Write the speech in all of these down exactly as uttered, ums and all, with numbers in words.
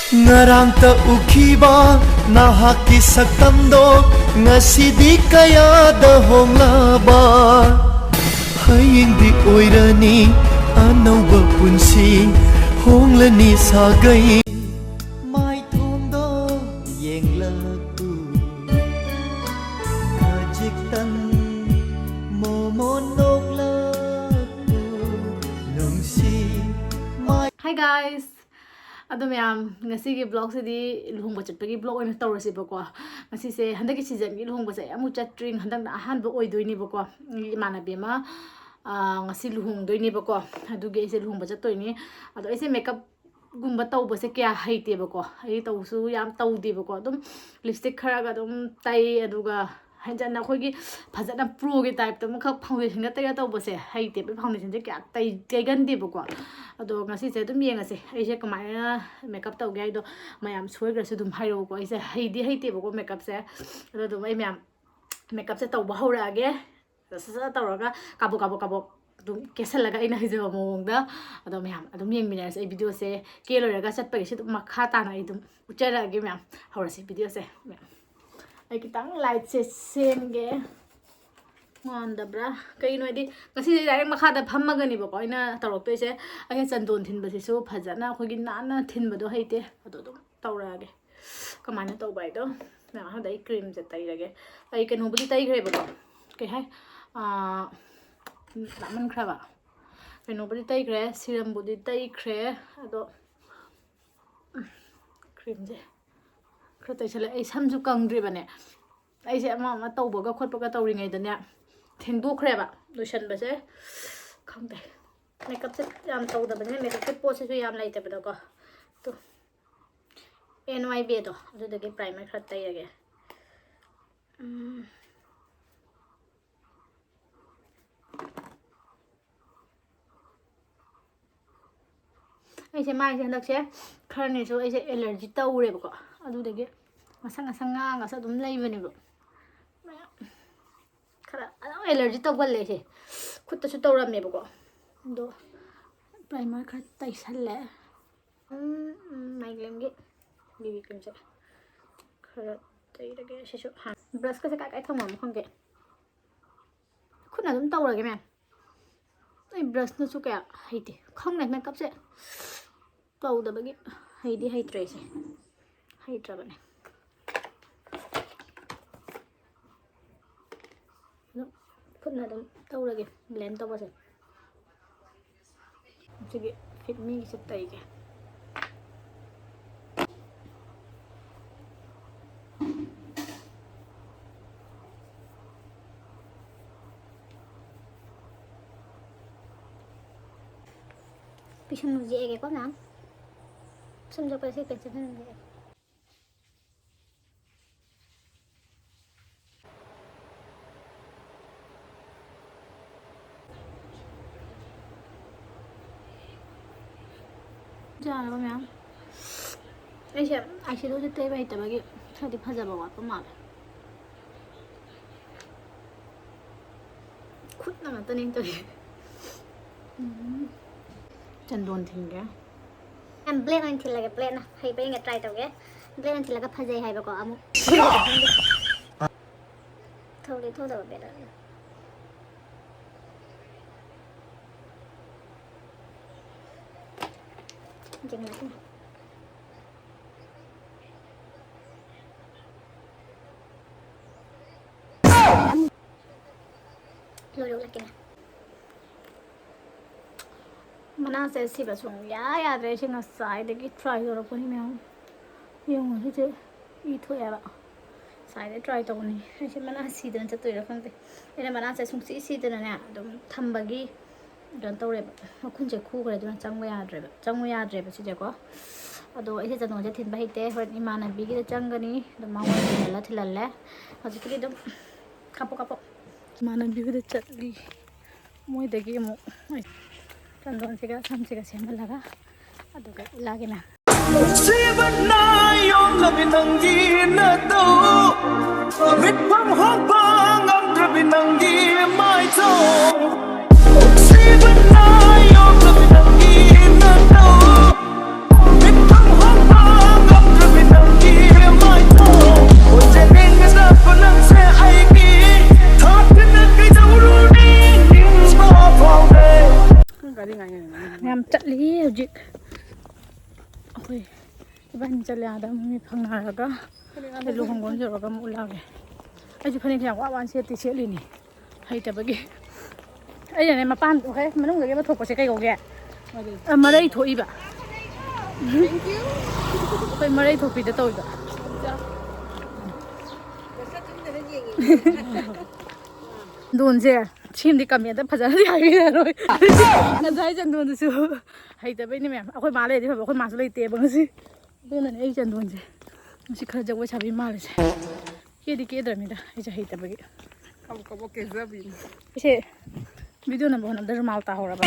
ꯉꯔꯥꯡꯇ ꯎꯈꯤꯕ ꯅꯍꯥꯛꯀꯤ ꯁꯛꯇꯝꯗꯣ ꯉꯁꯤꯗꯤ ꯀꯌꯥꯗ ꯍꯣꯡꯂꯕ꯫ ꯍꯌꯦꯡꯗꯤ ꯑꯣꯏꯔꯅꯤ ꯑꯅꯧꯕ ꯄꯨꯟꯁꯤ, ꯍꯣꯡꯂꯅꯤ ꯁꯥꯒꯩ꯫ ꯃꯥꯏꯊꯣꯡꯗꯣ ꯌꯦꯡꯂꯛꯎ, ꯈꯖꯤꯛꯇꯪ ꯃꯣꯃꯣꯟ ꯅꯣꯛꯂꯛꯎ, ꯅꯨꯡꯁꯤ꯫ Hi guys! ꯑꯗꯣ ꯃꯌꯥꯝ, ꯉꯁꯤꯒꯤ vlogꯁꯤꯗꯤ ꯂꯨꯍꯣꯡꯕ ꯆꯠꯄꯒꯤ vlog ꯑꯣꯏꯅ ꯇꯧꯔꯁꯦꯕꯀꯣ꯫ ꯉꯁꯤꯁꯦ ꯍꯟꯗꯛꯀꯤ seasonꯒꯤ ꯂꯨꯍꯣꯡꯕꯁꯦ ꯑꯃꯨꯛ ꯆꯠꯇ꯭ꯔꯤ, ꯍꯟꯗꯛꯅ ꯑꯍꯥꯟꯕ ꯑꯣꯏꯗꯣꯏꯅꯦꯕꯀꯣ꯫ ꯑꯩꯒꯤ ꯏꯃꯥꯟꯅꯕꯤ ꯑꯃ, ꯑꯥ, ꯉꯁꯤ ꯂꯨꯍꯣꯡꯗꯣꯏꯅꯦꯕꯀꯣ, ꯑꯗꯨꯒꯤ ꯑꯩꯁꯦ ꯂꯨꯍꯣꯡꯕ ꯆꯠꯇꯣꯏꯅꯦ꯫ ꯑꯗꯣ ꯑꯩꯁꯦ makeupꯒꯨꯝꯕ ꯇꯧꯕꯁꯦ ꯀꯌꯥ ꯍꯩꯇꯦꯕꯀꯣ, ꯑꯩ ꯇꯧꯁꯨ ꯌꯥꯝ ꯇꯧꯗꯦꯕꯀꯣ, ꯑꯗꯨꯝ lipstick ꯈꯔꯒ ꯑꯗꯨꯝ ꯇꯩ, ꯑꯗꯨꯒ ꯍꯦꯟꯖꯟꯅ ꯑꯩꯈꯣꯏꯒꯤ ꯐꯖꯅ proꯒꯤ typeꯇ ꯑꯃꯈꯛ foundationꯒ ꯇꯩꯔ ꯇꯧꯕꯁꯦ ꯍꯩꯇꯦꯕ꯫ Foundationꯁꯦ ꯀꯌꯥ ꯇꯩ-, ꯇꯩꯒꯟꯗꯦꯕꯀꯣ꯫ ꯑꯗꯣ ꯉꯁꯤꯁꯦ ꯑꯗꯨꯝ ꯌꯦꯡꯉꯁꯦ ꯑꯩꯁꯦ ꯀꯃꯥꯏꯅ makeup ꯇꯧꯒꯦ ꯍꯥꯏꯗꯣ꯫ ꯃꯌꯥꯝ ꯁꯣꯏꯈ꯭ꯔꯁꯨ ꯑꯗꯨꯝ ꯍꯥꯏꯔꯛꯎꯀꯣ꯫ ꯑꯩꯁꯦ ꯍꯩꯗꯤ ꯍꯩꯇꯦꯕꯀꯣ makeupꯁꯦ꯫ ꯑꯗꯣ ꯑꯗꯨꯝ ꯑꯩ ꯃꯌꯥꯝ makeupꯁꯦ ꯇꯧꯕ ꯍꯧꯔꯛꯑꯒꯦ꯫ ꯁꯠ ꯁꯠ ꯁꯠ ꯇꯧꯔꯒ ꯀꯥꯕꯣꯛ ꯀꯥꯕꯣꯛ ꯀꯥꯕꯣꯛ ꯑꯗꯨꯝ ꯀꯦꯁꯜꯂꯒ ꯑꯩꯅ ꯍꯩꯖꯕ ꯃꯑꯣꯡꯗ꯫ ꯑꯗꯣ ꯃꯌꯥꯝ ꯑꯗꯨꯝ ꯌꯦꯡꯃꯤꯟꯅꯔꯁꯦ ꯑꯩ videoꯁꯦ꯫ ꯀꯦ ꯂꯣꯏꯔꯒ ꯆꯠꯄꯒꯤꯁꯨ ꯑꯗꯨꯝ ꯃꯈꯥ ꯇꯥꯅ ꯑꯩ ꯑꯗꯨꯝ ꯎꯠꯆꯔꯛꯑꯒꯦ ꯃꯌꯥꯝ꯫ ꯍꯧꯔꯁꯤ videoꯁꯦ ꯃꯌꯥꯝ꯫ ꯑꯩ ꯈꯤꯇꯪ lightꯁꯦ ꯁꯦꯝꯒꯦ꯫ ꯉꯥꯟꯗꯕ꯭ꯔꯥ? ꯀꯩꯒꯤꯅꯣ ꯍꯥꯏꯗꯤ ꯉꯁꯤꯁꯦ direct ꯃꯈꯥꯗ ꯐꯝꯃꯒꯅꯦꯕꯀꯣ ꯑꯩꯅ ꯇꯧꯔꯛꯇꯣꯏꯁꯦ꯫ ꯑꯩꯅ ꯆꯟꯗꯣꯟ ꯊꯤꯟꯕꯁꯤꯁꯨ ꯐꯖꯅ ꯑꯩꯈꯣꯏꯒꯤ ꯅꯥꯟꯅ ꯊꯤꯟꯕꯗꯣ ꯍꯩꯇꯦ꯫ ꯑꯗꯣ ꯑꯗꯨꯝ ꯇꯧꯔꯛꯑꯒꯦ꯫ ꯀꯃꯥꯏꯅ ꯇꯧꯕ ꯍꯥꯏꯗꯣ꯫ ꯃꯌꯥꯝ ꯑꯍꯥꯟꯕꯗ ꯑꯩ creamꯁꯦ ꯇꯩꯔꯒꯦ꯫ ꯑꯩ ꯀꯩꯅꯣꯕꯨꯗꯤ ꯇꯩꯈ꯭ꯔꯦꯕꯀꯣ꯫ ꯀꯩ ꯍꯥꯏ? ꯑꯥ, ꯂꯥꯞꯃꯟꯈ꯭ꯔꯕ꯫ ꯀꯩꯅꯣꯕꯨꯗꯤ ꯇꯩꯈ꯭ꯔꯦ, serumꯕꯨꯗꯤ ꯇꯩꯈ꯭ꯔꯦ꯫ ꯑꯗꯣ, ꯎꯝ, creamꯁꯦ ꯈꯔ ꯇꯩꯁꯜꯂꯦ꯫ ꯑꯩ ꯁꯝꯁꯨ ꯀꯪꯗ꯭ꯔꯤꯕꯅꯦ꯫ ꯑꯩꯁꯦ ꯑꯃ ꯑꯃ ꯇꯧꯕꯒ ꯈꯣꯠꯄꯒ ꯇꯧꯔꯤꯉꯩꯗꯅꯦ, ꯊꯦꯡꯗꯣꯛꯈ꯭ꯔꯦꯕ ꯂꯣꯏꯁꯟꯕꯁꯦ꯫ ꯈꯪꯗꯦ꯫ Makeupꯁꯦ ꯌꯥꯝ ꯇꯧꯗꯕꯅꯤꯅ makeupꯀꯤ ꯄꯣꯠꯁꯤꯁꯨ ꯌꯥꯝ ꯂꯩꯇꯕꯗꯣꯀꯣ꯫ ꯇꯨ꯫ NYBꯗꯣ, ꯑꯗꯨꯗꯒꯤ primer ꯈꯔ ꯇꯩꯔꯒꯦ꯫ ꯎꯝ꯫ ꯑꯩꯁꯦ ꯃꯥꯏꯁꯦ ꯍꯟꯗꯛꯁꯦ ꯈꯔꯅꯦꯁꯨ ꯑꯩꯁꯦ allergy ꯇꯧꯔꯦꯕꯀꯣ꯫ ꯑꯗꯨꯗꯒꯤ ꯉꯁꯪ ꯉꯁꯪ ꯉꯥꯡꯉꯒꯁꯨ ꯑꯗꯨꯝ ꯂꯩꯕꯅꯦꯕ꯫ ꯈꯔ ꯑꯗꯨꯝ allergy ꯇꯧꯒꯜꯂꯦ ꯑꯩꯁꯦ꯫ ꯈꯨꯠꯇꯁꯨ ꯇꯧꯔꯝꯃꯦꯕꯀꯣ꯫ ꯑꯗꯣ primer ꯈꯔ ꯇꯩꯁꯜꯂꯦ꯫ ꯎꯝ, ꯎꯝ, Maybellineꯒꯤ ꯕꯤ ꯕꯤ ꯀ꯭ꯔꯤꯝꯁꯦ ꯈꯔ ꯇꯩꯔꯒꯦ꯫ ꯁꯤꯁꯨ ꯍꯥꯟꯅ ꯕ꯭ꯔꯁꯀꯁꯦ ꯀꯥꯏ ꯀꯥꯏ ꯊꯝꯃꯝꯅꯣ ꯈꯪꯗꯦ꯫ ꯈꯨꯠꯅ ꯑꯗꯨꯝ ꯇꯧꯔꯒꯦ ꯃꯌꯥꯝ꯫ ꯑꯩ ꯕ꯭ꯔꯁꯅꯁꯨ ꯀꯌꯥ ꯍꯩꯇꯦ꯫ ꯈꯪꯗꯦ, ꯃꯦꯀꯞꯁꯦ ꯇꯧꯗꯕꯒꯤ ꯍꯩꯗꯤ ꯍꯩꯇ꯭ꯔꯦ ꯑꯩꯁꯦ꯫ ꯍꯩꯇ꯭ꯔꯕꯅꯦ꯫ ꯑꯗꯨꯝ ꯈꯨꯠꯅ ꯑꯗꯨꯝ ꯇꯧꯔꯒꯦ, ꯕ꯭ꯂꯦꯟ ꯇꯧꯕꯁꯦ꯫ ꯁꯤꯒꯤ ꯐꯤꯠꯃꯤꯒꯤꯁꯦ ꯇꯩꯒꯦ꯫ ꯄꯤꯁꯨꯝ ꯌꯦꯛꯑꯒꯦꯀꯣ ꯃꯌꯥꯝ꯫ ꯄꯤꯁꯨꯝ ꯌꯦꯛꯄꯁꯦ ꯄꯦꯟꯁꯤꯜ ꯁꯤꯖꯤꯟꯅꯒꯦ꯫ ꯌꯥꯔꯕ ꯃꯌꯥꯝ? ꯑꯩꯁꯦ ꯑꯥꯏꯁꯦꯗꯣꯁꯦ ꯇꯩꯕ ꯍꯩꯇꯕꯒꯤ ꯈꯔꯗꯤ ꯐꯖꯕ ꯋꯥꯠꯄ ꯃꯥꯜꯂꯦ꯫ ꯈꯨꯠꯅ ꯉꯥꯛꯇꯅꯦ ꯇꯧꯔꯤꯁꯦ꯫ ꯎꯝ꯫ ꯆꯟꯗꯣꯟ ꯊꯤꯟꯒꯦ꯫ ꯌꯥꯝ ꯕ꯭ꯂꯦꯛ ꯑꯣꯏꯅ ꯊꯤꯜꯂꯒꯦ, ꯕ꯭ꯂꯦꯛꯅ ꯍꯩꯕ꯭ꯔꯥ ꯌꯦꯡꯒꯦ, ꯇ꯭ꯔꯥꯏ ꯇꯧꯒꯦ꯫ ꯕ꯭ꯂꯦꯛꯅ ꯊꯤꯜꯂꯒ ꯐꯖꯩ ꯍꯥꯏꯕꯀꯣ ꯑꯃꯨꯛ꯫ ꯊꯧꯗꯤ ꯊꯧꯗꯕ ꯕꯦꯂꯦꯟꯁ꯫ ꯌꯦꯡꯉꯛꯀꯦ꯫ ꯂꯣꯏꯔꯦ, ꯎꯠꯂꯛꯀꯦꯅꯦ꯫ ꯃꯅꯥꯁꯦ ꯁꯤꯕ ꯁꯨꯡꯌꯥ ꯌꯥꯗ꯭ꯔꯦ꯫ ꯑꯩꯁꯦ ꯉꯁꯥꯏꯗꯒꯤ ꯇ꯭ꯔꯥꯏ ꯇꯧꯔꯛꯄꯅꯤ ꯃꯌꯥꯝ꯫ ꯌꯦꯡꯉꯣ, ꯁꯤꯁꯦ ꯏ ꯊꯣꯛꯑꯦꯕ꯫ ꯉꯁꯥꯏꯗꯩ ꯇ꯭ꯔꯥꯏ ꯇꯧꯕꯅꯤ꯫ ꯑꯩꯁꯦ ꯃꯅꯥ ꯁꯤꯗꯅ ꯆꯠꯇꯣꯏꯔꯥ ꯈꯪꯗꯦ꯫ ꯑꯩꯅ ꯃꯅꯥꯁꯦ ꯁꯨꯡꯁꯤ ꯁꯤꯗꯅꯅꯦ ꯑꯗꯨꯝ ꯊꯝꯕꯒꯤ ꯀꯩꯅꯣ ꯇꯧꯔꯦꯕ꯫ ꯃꯈꯨꯟꯁꯦ ꯈꯨꯈ꯭ꯔꯦ, ꯑꯗꯨꯅ ꯆꯪꯕ ꯌꯥꯗ꯭ꯔꯦꯕ꯫ ꯆꯪꯕ ꯌꯥꯗ꯭ꯔꯦꯕ ꯁꯤꯁꯦꯀꯣ꯫ ꯑꯗꯣ ꯑꯩꯁꯦ ꯆꯟꯗꯣꯟꯁꯦ ꯊꯤꯟꯕ ꯍꯩꯇꯦ꯫ ꯍꯣꯔꯦꯟ ꯏꯃꯥꯟꯅꯕꯤꯒꯤꯗ ꯆꯪꯒꯅꯤ꯫ ꯑꯗꯨꯝ ꯃꯉꯣꯟꯗ ꯊꯤꯜꯍꯜꯂ ꯊꯤꯜꯍꯜꯂꯦ꯫ ꯍꯧꯖꯤꯛꯀꯤꯗꯤ ꯑꯗꯨꯝ ꯀꯥꯞꯄꯣ, ꯀꯥꯞꯄꯣ꯫ ꯏꯃꯥꯟꯅꯕꯤꯒꯤꯗ ꯆꯠꯂꯤ꯫ ꯃꯣꯏꯗꯒꯤ ꯑꯃꯨꯛ ꯑꯩ ꯆꯟꯗꯣꯟꯁꯤꯒ ꯁꯝꯁꯤꯒ ꯁꯦꯝꯍꯜꯂꯒ ꯑꯗꯨꯒ ꯏꯂꯥꯒꯤꯅ꯫ ꯅꯨꯡꯁꯤꯕꯅ ꯌꯣꯝꯂꯕꯤ ꯅꯪꯒꯤ ꯅꯇꯧ, ꯃꯤꯠꯐꯝ ꯍꯣꯡꯕ ꯉꯝꯗ꯭ꯔꯕꯤ ꯅꯪꯒꯤ ꯃꯥꯏꯊꯣꯡ꯫ ꯅꯨꯡꯁꯤꯕꯅ ꯌꯣꯝꯂꯕꯤ ꯅꯪꯒꯤ ꯅꯇꯧ, ꯃꯤꯠꯐꯝ ꯍꯣꯡꯕ ꯉꯝꯗ꯭ꯔꯕꯤ ꯍꯣꯏ, ꯏꯕꯥꯅꯤ ꯆꯠꯂꯦ ꯑꯥꯗ ꯃꯤ ꯐꯪꯅꯔꯒ ꯑꯩ ꯂꯨꯍꯣꯡꯕ ꯑꯃ ꯌꯧꯔꯒ ꯑꯃꯨꯛ ꯂꯥꯛꯑꯦ꯫ ꯑꯩꯁꯨ ꯐꯅꯦꯛꯁꯦ ꯌꯥꯝ ꯋꯥ ꯋꯥꯅ ꯁꯦꯠꯇꯤ ꯁꯦꯠꯂꯤꯅꯤ, ꯍꯩꯇꯕꯒꯤ꯫ ꯑꯩꯅꯅꯦ ꯃꯄꯥꯟ, ꯍꯣꯏ, ꯃꯅꯨꯡꯗꯒꯤ ꯑꯃ ꯊꯣꯛꯄꯁꯦ ꯀꯩ ꯀꯧꯒꯦ? ꯑ, ꯃꯔꯩ ꯊꯣꯛꯏꯕ꯫ ꯑꯩꯈꯣꯏ ꯃꯔꯩ ꯊꯣꯛꯄꯤꯗ ꯇꯧꯏꯕ꯫ ꯆꯟꯗꯣꯟꯁꯦ ꯁꯦꯝꯗꯤ ꯀꯃꯦꯟꯇ ꯐꯖꯅꯗꯤ ꯍꯥꯏꯕꯤꯔꯔꯣꯏ꯫ ꯉꯁꯥꯏ ꯆꯟꯗꯣꯟꯗꯨꯁꯨ ꯍꯩꯇꯕꯩꯅꯦ ꯃꯌꯥꯝ꯫ ꯑꯩꯈꯣꯏ ꯃꯥ ꯂꯩꯔꯗꯤ ꯐꯕ, ꯑꯩꯈꯣꯏ ꯃꯥꯁꯨ ꯂꯩꯇꯦꯕ ꯉꯁꯤ꯫ ꯑꯗꯨꯅꯅꯦ ꯑꯩ ꯆꯟꯗꯣꯟꯁꯦ ꯉꯁꯤ ꯈꯔ ꯖꯒꯣꯏ ꯁꯥꯕꯤ ꯃꯥꯜꯂꯤꯁꯦ꯫ ꯀꯦꯗꯤ ꯀꯦꯗ꯭ꯔꯕꯅꯤꯗ ꯑꯩꯁꯦ ꯍꯩꯇꯕꯒꯤ꯫ ꯀꯕꯛ ꯀꯕꯛ ꯀꯦꯖꯕꯤꯅꯤ꯫ ꯑꯩꯁꯦ ꯚꯤꯗꯤꯑꯣ ꯅꯝꯕ ꯍꯣꯠꯅꯕꯗ ꯔꯨꯃꯥꯜ ꯇꯥꯍꯧꯔꯕ꯫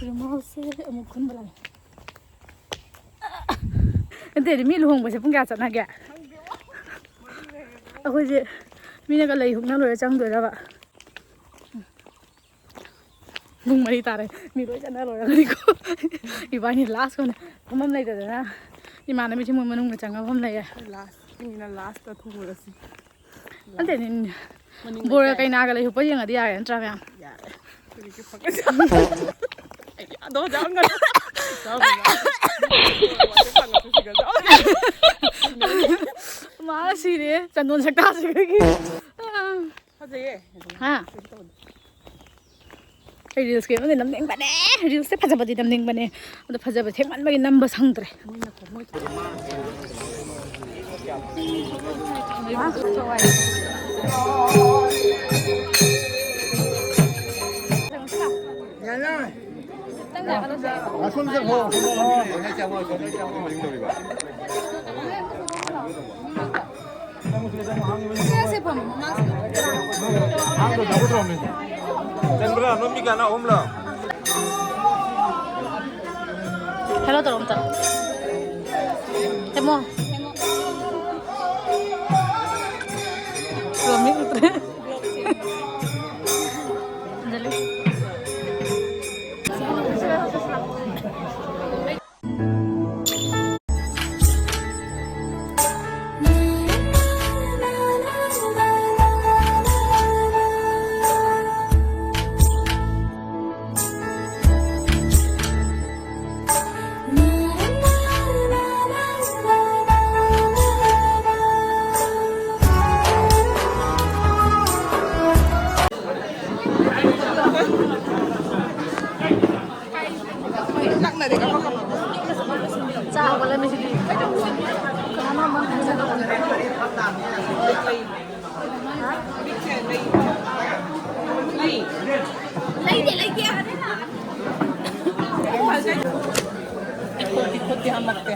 ꯔꯨꯃꯥꯜꯁꯦ ꯑꯃꯨꯛ ꯈꯨꯟꯕ ꯂꯥꯛꯑꯦ꯫ ꯅꯠꯇꯦꯗꯤ, ꯃꯤ ꯂꯨꯍꯣꯡꯕꯁꯦ ꯄꯨꯡ ꯀꯌꯥ ꯆꯠꯅꯒꯦ? ꯑꯩꯈꯣꯏꯁꯦ ꯃꯤꯅꯒ ꯂꯩ ꯍꯨꯛꯅ ꯂꯣꯏꯔ ꯆꯪꯗꯣꯏꯔꯕ? ꯄꯨꯡ ꯃꯔꯤ ꯇꯥꯔꯦ꯫ ꯃꯤ ꯂꯣꯏ ꯆꯠꯅ ꯂꯣꯏꯔꯒꯅꯤꯀꯣ꯫ ꯏꯕꯥꯅꯤ ꯂꯥꯁ ꯑꯣꯏꯅ ꯐꯝꯐꯝ ꯂꯩꯇꯗꯅ ꯏꯃꯥꯟꯅꯕꯤꯁꯤꯡ ꯃꯣꯏ ꯃꯅꯨꯡꯗ ꯆꯪꯉ ꯐꯝ ꯂꯩꯌꯦ꯫ ꯂꯥꯁ, ꯃꯤꯅ ꯂꯥꯁꯇ ꯊꯨꯡꯉꯨꯔꯁꯤ꯫ ꯅꯠꯇꯦ, ꯅꯤꯟ-, ꯃꯅꯤꯡ ꯕꯣꯔ ꯂꯩꯀꯥꯏ꯫ ꯀꯩꯅꯥꯒ ꯂꯩ ꯍꯨꯛꯄ ꯌꯦꯡꯉꯗꯤ ꯌꯥꯔꯦ ꯅꯠꯇ꯭ꯔꯥ ꯃꯌꯥꯝ? ꯌꯥꯔꯦ꯫ ꯍꯧꯖꯤꯛꯇꯤ ꯐꯪꯉꯦ꯫ ꯑꯩ ꯑꯗꯣ ꯍꯧꯖꯤꯛ ꯍꯪꯒꯅꯨ꯫ ꯃꯥ ꯁꯤꯔꯦ ꯆꯟꯗꯣꯟ ꯁꯛꯇꯥꯁꯤꯗꯒꯤ꯫ ꯐꯖꯩꯌꯦ꯫ ꯍꯥ? ꯀꯩꯅꯣ ꯇꯧꯗꯦ꯫ ꯑꯩ ꯔꯤꯜꯁ ꯀꯩꯅꯣꯗꯤ ꯅꯝꯅꯤꯡꯕꯅꯦ꯫ ꯔꯤꯜꯁꯁꯦ ꯐꯖꯕꯗꯤ ꯅꯝꯅꯤꯡꯕꯅꯦ꯫ ꯑꯗꯣ ꯐꯖꯕ ꯊꯦꯡꯃꯟꯕꯒꯤ ꯅꯝꯕ ꯁꯪꯗ꯭ꯔꯦ꯫ ꯆꯟꯕ꯭ꯔꯥ? ꯅꯣꯏ ꯃꯤ ꯀꯌꯥꯅꯣ? ꯑꯍꯨꯝꯂꯣ? ꯍꯦꯜꯂꯣ ꯇꯧꯔꯣ ꯑꯝꯇ꯫ ꯍꯦꯃꯣ꯫ ꯔꯣꯃꯤ ꯎꯠꯇ꯭ꯔꯦ꯫ ꯑꯟꯖꯂꯤ꯫ ꯆꯥ ꯍꯧꯒꯠꯂꯝꯃꯤꯁꯤꯗꯤ꯫ ꯀꯅꯥꯅꯣ ꯑꯃ ꯍꯥꯏꯖꯜꯂꯛꯑꯣ꯫ ꯂꯩꯇꯦ, ꯂꯩꯇꯦ꯫ ꯈꯣꯠꯇꯤ ꯈꯣꯠꯇꯤ ꯍꯥꯝꯃꯛꯇꯦ꯫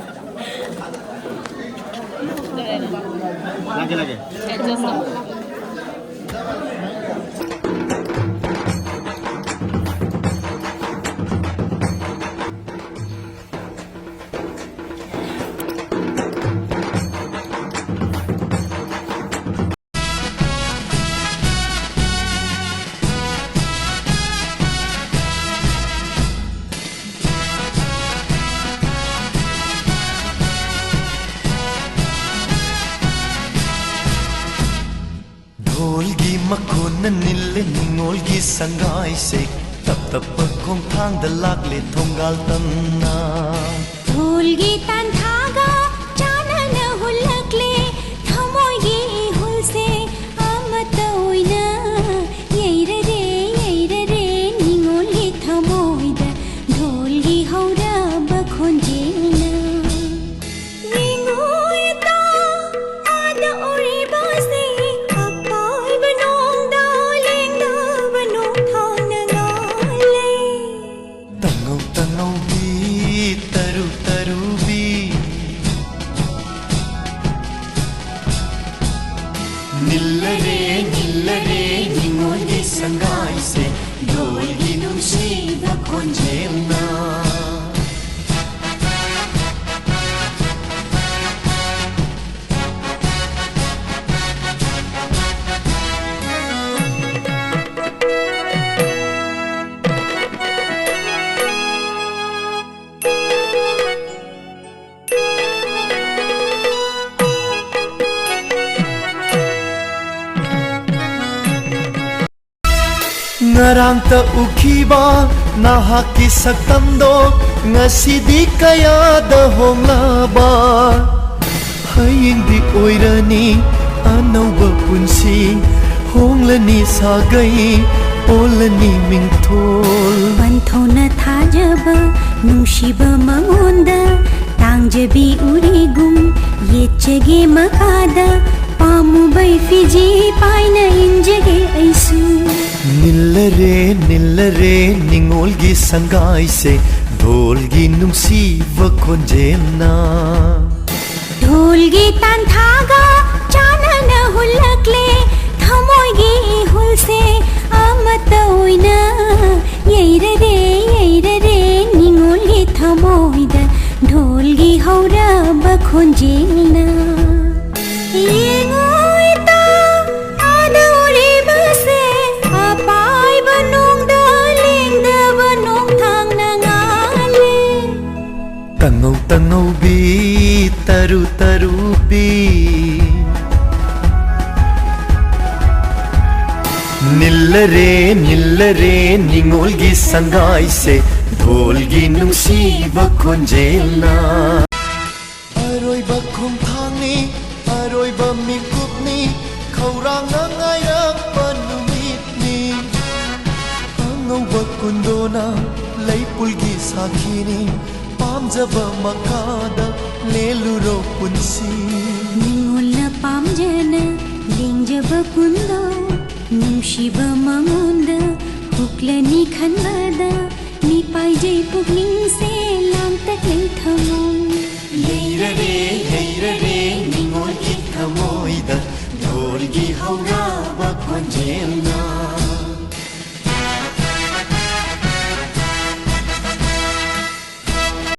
ꯂꯥꯛꯀꯦ, ꯂꯥꯛꯀꯦ꯫ ꯙꯣꯜꯒꯤ ꯃꯈꯣꯟꯅ ꯅꯤꯜꯂꯦ ꯅꯤꯉꯣꯜꯒꯤ ꯁꯪꯒꯥꯏꯁꯦ, ꯇꯞ ꯇꯞꯄ ꯈꯣꯡꯊꯥꯡꯗ ꯂꯥꯛꯂꯦ ꯊꯣꯡꯒꯥꯜ ꯇꯝꯅ꯫ ꯙꯣꯜꯒꯤ ꯇꯥꯟꯊꯥꯒ ꯆꯥꯟꯅꯅ ꯍꯨꯜꯂꯛꯂꯦ, ꯊꯃꯣꯏꯒꯤ ꯏꯍꯨꯜꯁꯦ ꯑꯃꯠꯇ ꯑꯣꯏꯅ ꯌꯩꯔꯔꯦ, ꯌꯩꯔꯔꯦ ꯅꯤꯉꯣꯜꯒꯤ ꯊꯃꯣꯏꯗ ꯙꯣꯜꯒꯤ ꯍꯧꯔꯕ ꯈꯣꯟꯖꯦꯜꯅ꯫ ꯌꯦꯡꯉꯨ ꯏꯇꯥ, ꯑꯥꯗ ꯎꯔꯤꯕꯁꯤ ꯑꯄꯥꯏꯕ ꯅꯣꯡꯗ ꯂꯦꯡꯗꯕ ꯅꯣꯡꯊꯥꯡꯅ ꯉꯥꯜꯂꯦ꯫ ꯇꯉꯧ ꯇꯉꯧꯕꯤ ꯇꯔꯨ ꯇꯔꯨꯕꯤ꯫ ꯅꯤꯜꯂꯔꯦ, ꯅꯤꯜꯂꯔꯦ ꯅꯤꯉꯣꯜꯒꯤ ꯁꯪꯒꯥꯏꯁꯦ, ꯙꯣꯜꯒꯤ ꯅꯨꯡꯁꯤꯕ ꯈꯣꯟꯖꯦꯜꯅ꯫ ꯉꯔꯥꯡꯇ ꯎꯈꯤꯕ ꯅꯍꯥꯛꯀꯤ ꯁꯛꯇꯝꯗꯣ ꯉꯁꯤꯗꯤ ꯀꯌꯥꯗ ꯍꯣꯡꯂꯕ꯫ ꯍꯌꯦꯡꯗꯤ ꯑꯣꯏꯔꯅꯤ ꯑꯅꯧꯕ ꯄꯨꯟꯁꯤ, ꯍꯣꯡꯂꯅꯤ ꯁꯥꯒꯩ, ꯑꯣꯜꯂꯅꯤ ꯃꯤꯡꯊꯣꯜ꯫ ꯄꯟꯊꯧꯅ ꯊꯥꯖꯕ ꯅꯨꯡꯁꯤꯕ ꯃꯉꯣꯟꯗ ꯌꯥꯕꯤ ꯎꯔꯤꯒꯨꯝ ꯌꯦꯠꯆꯒꯦ ꯃꯈꯥꯗ, ꯄꯥꯝꯃꯨꯕꯩ ꯐꯤꯖꯤ ꯄꯥꯏꯅ ꯏꯟꯖꯒꯦ ꯑꯩꯁꯨ꯫ ꯅꯤꯜꯂꯔꯦ, ꯅꯤꯜꯂꯔꯦ ꯅꯤꯉꯣꯜꯒꯤ ꯁꯪꯒꯥꯏꯁꯦ, ꯙꯣꯜꯒꯤ ꯅꯨꯡꯁꯤꯕ ꯈꯣꯟꯖꯦꯜꯅ꯫ ꯙꯣꯜꯒꯤ ꯇꯥꯟꯊꯥꯒ ꯆꯥꯟꯅꯅ ꯍꯨꯜꯂꯛꯂꯦ, ꯊꯃꯣꯏꯒꯤ ꯏꯍꯨꯜꯁꯦ ꯑꯃꯠꯇ ꯑꯣꯏꯅ ꯌꯩꯔꯔꯦ, ꯌꯩꯔꯔꯦ ꯅꯤꯉꯣꯜꯒꯤ ꯊꯃꯣꯏꯗ, ꯙꯣꯜꯒꯤ ꯍꯧꯔꯕ ꯈꯣꯟꯖꯦꯜꯅ꯫ ꯌꯦꯡꯉꯣ ꯏꯇꯥ, ꯑꯥꯗ ꯎꯔꯤꯕꯁꯦ, ꯑꯄꯥꯏꯕ ꯅꯣꯡꯗ ꯂꯦꯡꯗꯕ ꯅꯣꯡꯊꯥꯡꯅ ꯉꯥꯜꯂꯦ꯫ ꯇꯉꯧ ꯇꯉꯧꯕꯤ, ꯇꯔꯨ ꯇꯔꯨꯕꯤ꯫ ꯅꯤꯜꯂꯔꯦ, ꯅꯤꯜꯂꯔꯦ ꯅꯤꯉꯣꯜꯒꯤ ꯁꯪꯒꯥꯏꯁꯦ, ꯙꯣꯜꯒꯤ ꯅꯨꯡꯁꯤꯕ ꯈꯣꯟꯖꯦꯜꯅ꯫ ꯑꯔꯣꯏꯕ ꯈꯣꯡꯊꯥꯡꯅꯤ, ꯑꯔꯣꯏꯕ ꯃꯤꯀꯨꯞꯅꯤ, ꯈꯧꯔꯥꯡꯅ ꯉꯥꯏꯔꯛꯄ ꯅꯨꯃꯤꯠꯅꯤ꯫ ꯑꯉꯧꯕ ꯀꯨꯟꯗꯣꯅ ꯂꯩꯄꯨꯜꯒꯤ ꯁꯥꯈꯤꯅꯤ, ꯄꯥꯝꯖꯕ ꯃꯈꯥꯗ ꯂꯦꯜꯂꯨꯔꯣ ꯄꯨꯟꯁꯤ꯫ ꯅꯤꯉꯣꯜꯅ ꯄꯥꯝꯖꯅ ꯂꯦꯡꯖꯕ ꯀꯨꯟꯗꯣ, ꯅꯨꯡꯁꯤꯕ ꯃꯉꯣꯟꯗ ꯍꯨꯛꯂꯅꯤ ꯈꯟꯕꯗ, ꯃꯤꯄꯥꯏꯖꯩ ꯄꯨꯛꯅꯤꯡꯁꯦ ꯂꯥꯡꯇꯛꯂꯩ ꯊꯃꯣꯏ꯫ ꯌꯩꯔꯔꯦ, ꯌꯩꯔꯔꯦ ꯅꯤꯉꯣꯜꯒꯤ ꯊꯃꯣꯏꯗ, ꯙꯣꯜꯒꯤ ꯍꯧꯔꯕ ꯈꯣꯟꯖꯦꯜꯅ꯫